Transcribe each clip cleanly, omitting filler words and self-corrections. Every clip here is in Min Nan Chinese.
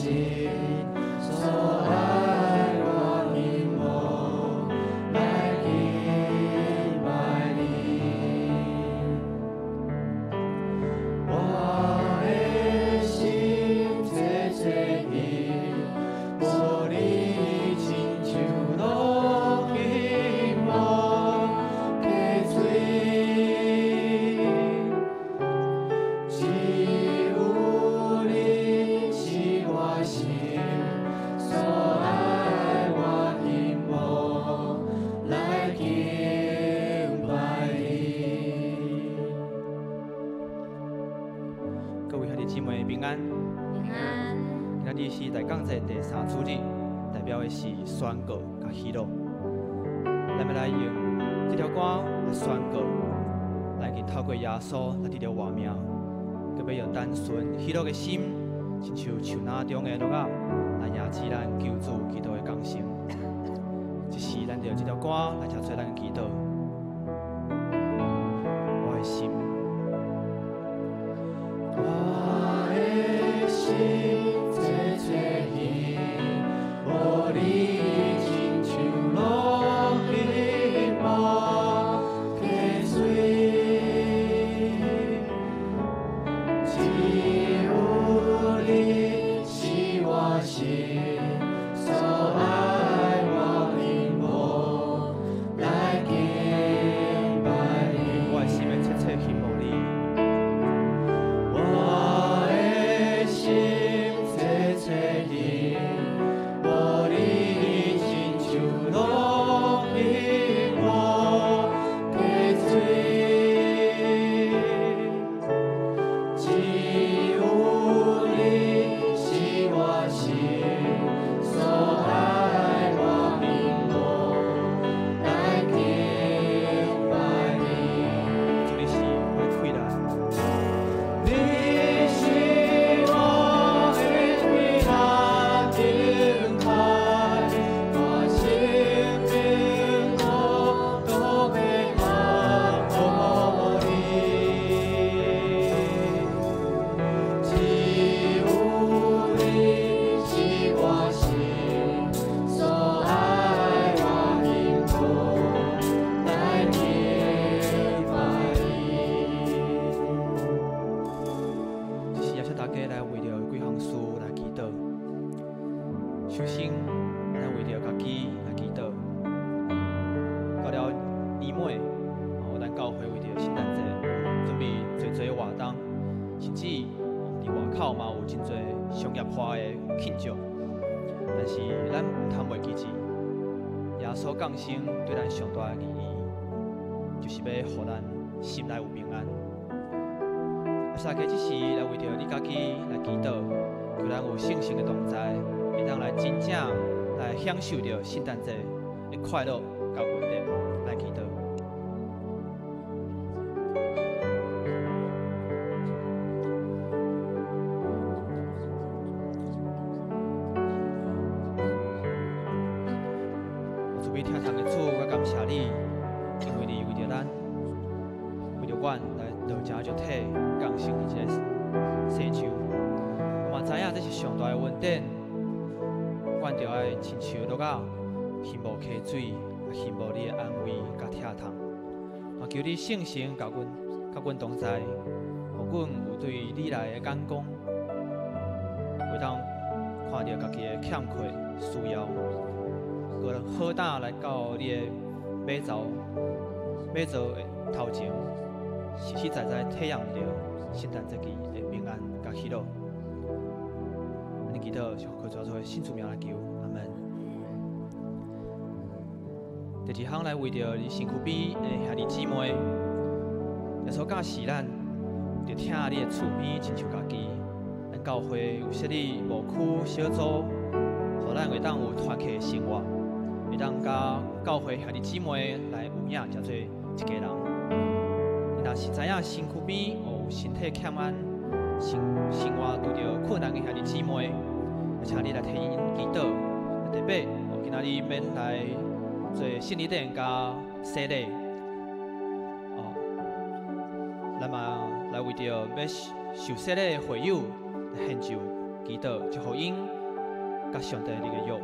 心所愛我希望來敬拜你。我的心切切希望你，親像落希望溪水。只有你是我心所愛，我希望來敬拜你。各位兄弟姊妹平安。平安。今仔日是大降節第三主日，代表的是宣告佮喜樂。咱欲來用這條歌來宣告，來去透過耶穌來得著活命，閣欲用單純喜樂的心，親像樹林中的鹿仔，來迎接咱救主基督的降生。這時，咱就用這條歌來成做咱的祈禱。我的心，我的心切切希望你，親像落希望溪水。只有你是我心所愛，我希望來敬拜你。我的心會切切希望你，我的心切切希望你，親像落希望溪水。只有你是我心所愛，我希望來敬拜你。主你是我的退難。你是我的避難燈台，我生命我都欲交予你。只有你是我心所愛，我希望來敬拜你。這時邀請大家來為著幾項事來祈禱。首先，咱為著家己來祈禱。到了年尾，哦，咱教會為著聖誕節準備濟濟活動，甚至佇外口嘛有真濟商業化的慶祝。但是咱毋通袂記住，耶穌降生對咱上大的意義，就是欲予咱心內有平安。啊，大家這時來為著你家己來祈禱，求咱有聖神的同在，會當來真正來享受著聖誕節的快樂佮恩典，來祈禱。慈悲疼痛的主，我感謝你，因為你為著咱，為著阮來道成肉體降生佇這个世上。我嘛知影這是上大的恩典，阮著愛親像鹿仔，希望溪水，希望你的安慰佮疼痛。嘛求你聖神佮阮，佮阮同在，予阮有對你來的眼光，會當看著家己的欠缺需要，閣好膽來到你的馬槽馬槽的頭前，實實在在體驗著聖誕節期的平安佮喜樂。按呢祈禱是奉靠主耶穌的聖主名來求，阿門。第二項來為著佇身軀邊的兄弟姊妹，耶穌教示咱，著疼你的厝邊親像家己。咱教會有設立牧區小組，予咱會當有團契的生活，會當佮教會兄弟姊妹來有影，成做一家人。你若是知影身軀邊有身體欠安、生生活拄著困難的兄弟姊妹，請你來替𪜶祈禱。特別今仔日免來做聖禮典佮洗禮，哦，咱嘛來為著欲受洗禮的會友來獻上祈禱，祝福𪜶佮上帝立的約，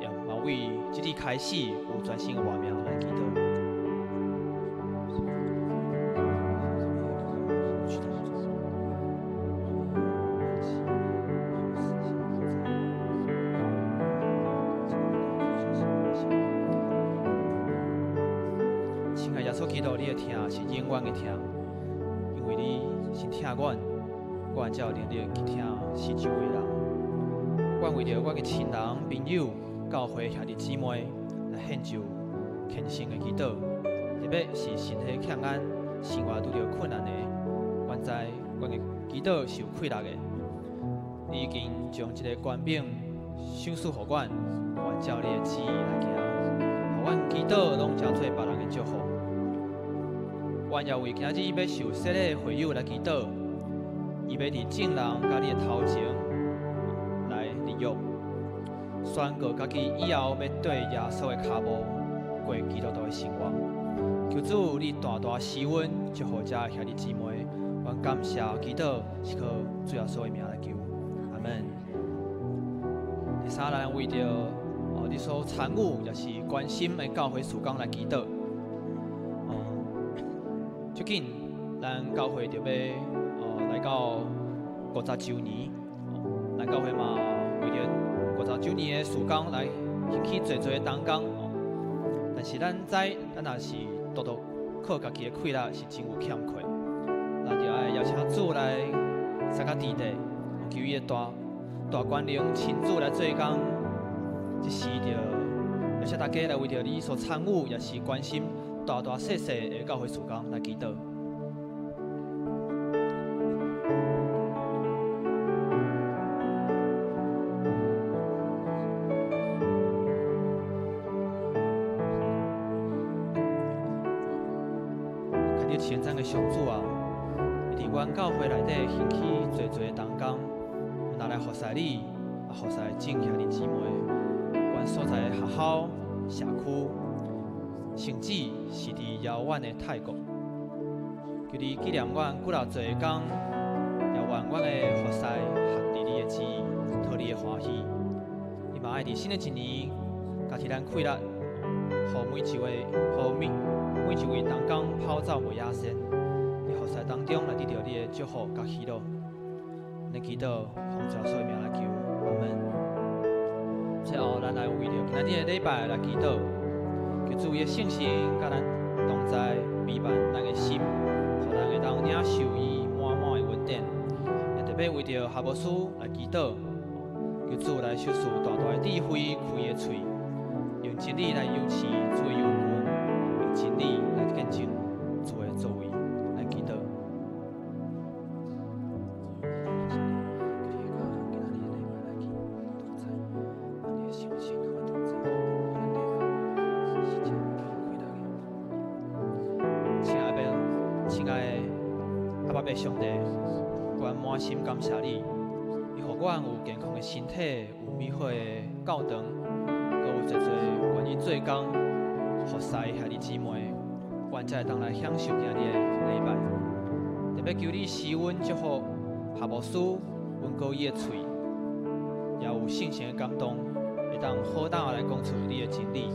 也嘛為這日開始有全新的活命來祈禱。親愛耶穌基督，你的疼是永遠的疼，因為你先疼阮，阮才有能力去疼四周圍人。阮為著阮的親人、朋友、教會兄弟姊妹來獻上虔誠的祈禱，特別是身體欠安、生活拄著困難的，阮知阮的祈禱是有氣力的。你已經將這個權柄賞賜予阮，阮照你的旨意來行，予阮祈禱攏成做別人的祝福。阮也為今日欲受洗禮的會友來祈禱，伊欲佇眾人佮你的頭前來立約，宣告家己以後欲綴耶穌的跤步過基督徒的生活。求主你大大施恩，祝福遮兄弟姊妹。阮感謝祈禱是靠主耶穌的名來求，阿門。第三，咱為著你所參與也是關心的教會事工來祈禱。最近，咱教會就欲來到50週年，咱教會嘛為著50週年的事工來興起濟濟的同工。但是咱知，咱若是獨獨靠家己的氣力是真有欠缺，咱就愛邀請主來參加佇地，求伊的大大權能親自來做工。這時就邀請大家來為著你所參與，也是關心大大細細的教會事工來祈禱。看著全能的上主啊，伊佇阮教會內底興起濟濟的同工，若來服侍你，啊服侍眾兄弟姊妹，阮所在的學校、社區，甚至是佇遙遠的泰國，求你紀念阮幾若濟工，也願阮的服侍合佇你的旨意，討你的歡喜。你嘛愛佇新的一年，加添咱氣力，予每一位、予每每一位同工跑走袂野仙，佇服侍當中來得著你的祝福佮喜樂。咱祈禱，奉主耶穌的名來求，阿門。最後，咱來為著今仔日的禮拜來祈禱。求主伊的聖神佮咱同在，彌漫咱的心，予咱會當領受伊滿滿的恩典。也特別為著夏牧師來祈禱，求主來賞賜大大的智慧，開的喙，用真理來扶持主的羊群，用真理來見證主的作為，來祈禱。親愛的阿爸父上帝，阮滿心感謝你，你予阮有健康的身體，有美好的教堂，閣有濟濟願意做工服侍兄弟姊妹，阮才會當來享受今日的禮拜。特別求你施恩祝福夏牧師，穩固伊的喙，也有聖神的感動，會當好膽來講出你的真理，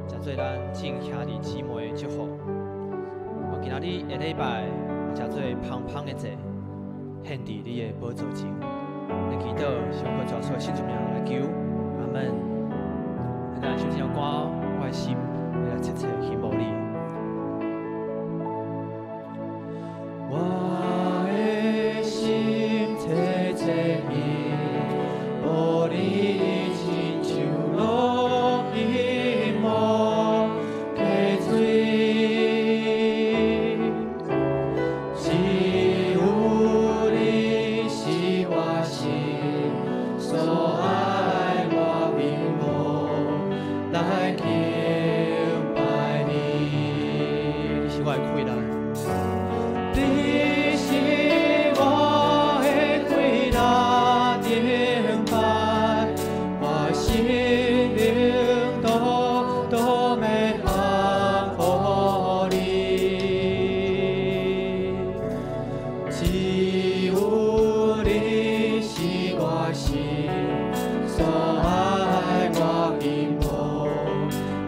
成做咱眾兄弟姊妹的祝福。今仔日的禮拜，成做芳芳的祭，獻佇你的寶座前。來祈禱，是奉靠主耶穌的聖名來求，阿門。咱來唱這首歌，我的心欲來切切欣慕你。我的心切切欣慕你，親像落欣慕溪水。只有你是我心所愛，我並無來敬拜你。所愛，我敬慕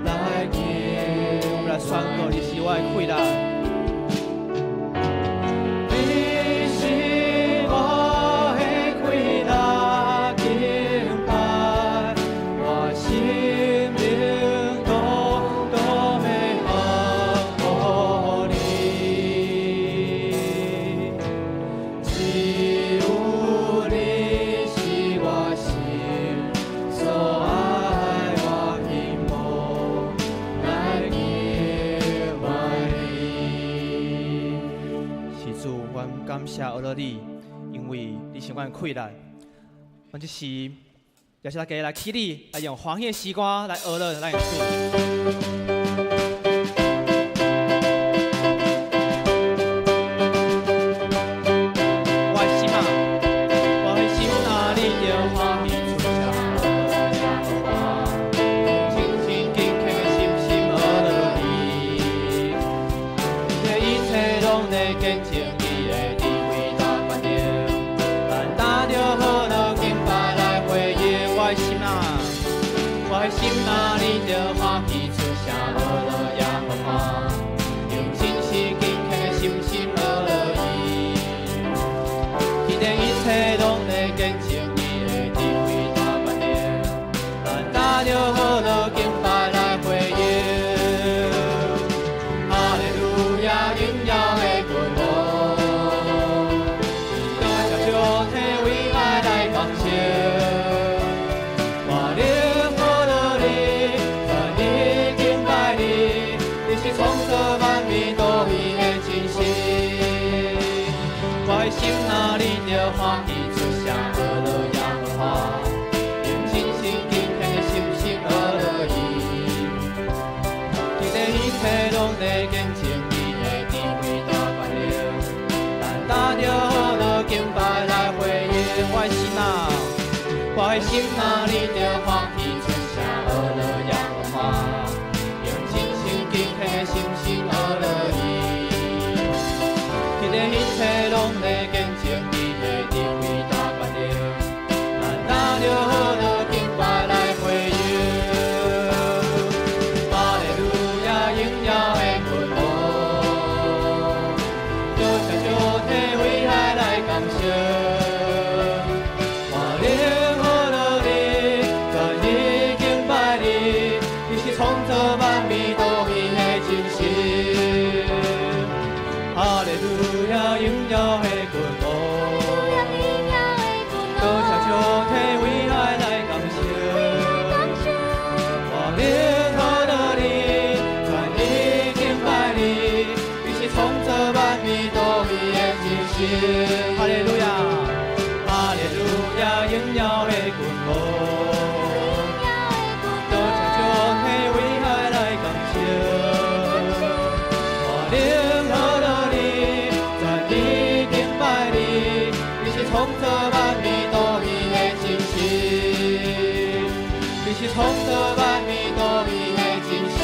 來敬。我們來宣告，你是我的氣力。你是我的氣力，敬拜，我生命獨獨的降予你。只有你是我心所愛，我敬慕來敬拜你。是主，阮感謝阿樂你，因為你是阮的氣力。阮這時也是大家來起立，來用歡喜的詩歌來阿樂咱的主。我的心啊，我的心啊，你著歡喜出聲阿樂耶和華，用真心敬虔的心心阿樂伊。這一切攏咧見證伊的智慧大權能，咱擔著好樂敬拜來回應。我的心啊，我的心啊，你著歡喜出聲阿樂耶和華，用真心敬虔的心心阿樂伊。天頂一切攏咧見證伊的智慧大權能，咱擔著好樂敬拜來回應。哈利路亞，榮耀的君王，多謝上帝為愛來降生。我靈阿樂你，全力敬拜你，你是創造萬物獨一的真神。我的心啊，你著歡喜出聲阿樂耶和華，用真心敬虔的心心阿樂伊。天頂一切攏咧見證伊的智慧大權能，咱擔著好樂敬拜來回應。我的心啊，我的心啊，你著歡喜出聲阿樂耶和華，用真心敬虔的心心阿樂伊。天頂一切攏咧見證伊的智慧大權能，咱擔著好樂敬拜來回應。哈利路亞，榮耀的君王，多謝上帝為愛來降生。我靈阿樂你，全力敬拜你，你是創造萬物獨一的真神。哈利路亞，榮耀的君王，多謝上帝為愛來降生。我靈阿樂你，全力敬拜你，你是創造萬物獨一的真神。哈利路亞，哈利路亞，榮耀的君王，多謝上帝為愛來降生。我靈阿樂你，全力敬拜你，你是創造萬物獨一的真神。你是創造萬物獨一的真神。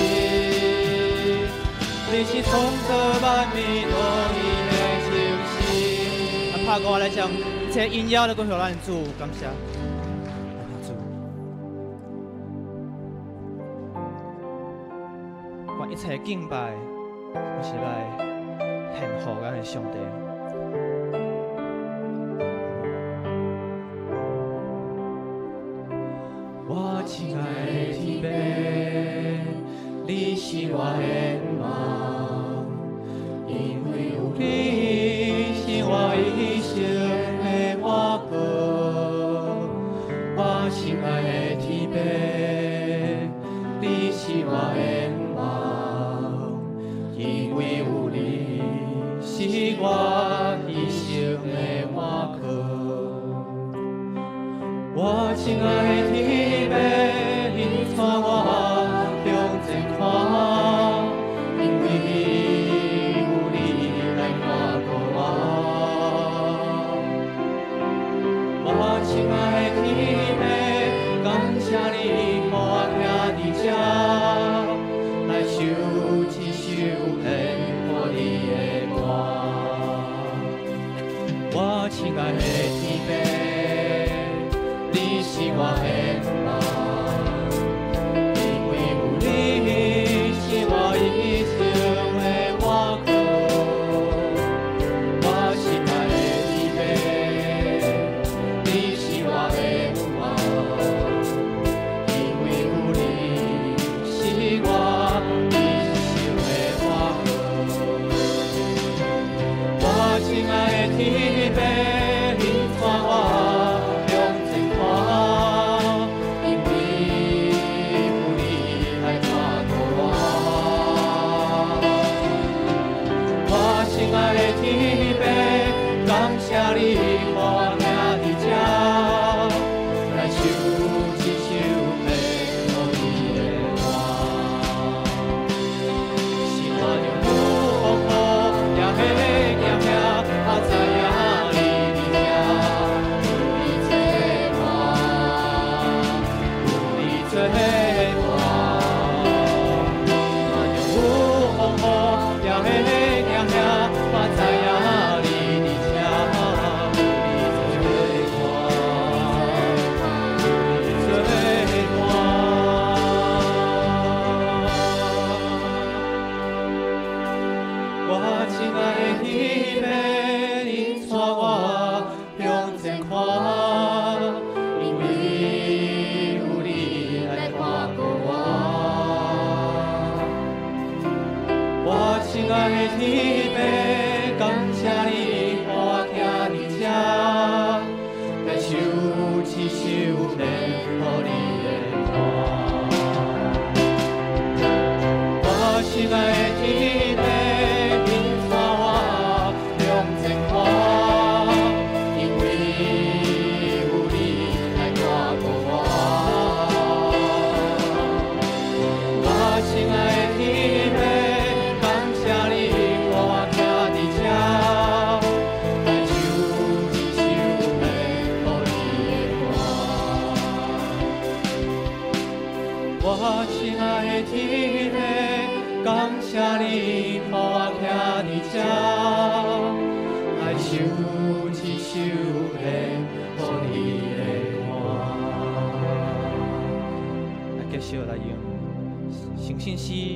你是創造萬物獨一的真神。啊，拍鼓來將這榮耀來歸予咱主，感謝。主，我一切敬拜，我是來獻予咱的上帝。我親愛的天父，你是我的夢，因為有你是我一生的倚靠。我親愛的天父，你是我的夢，因為有你是我一生的倚靠。我親愛的天父，你帶我向前看，因為有你來看顧我。我親愛的天父，感謝你予我徛佇這，來唱這首獻予你的歌。我親愛的天父，你是我的夢，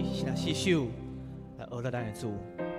詩四十四首來學咱的主。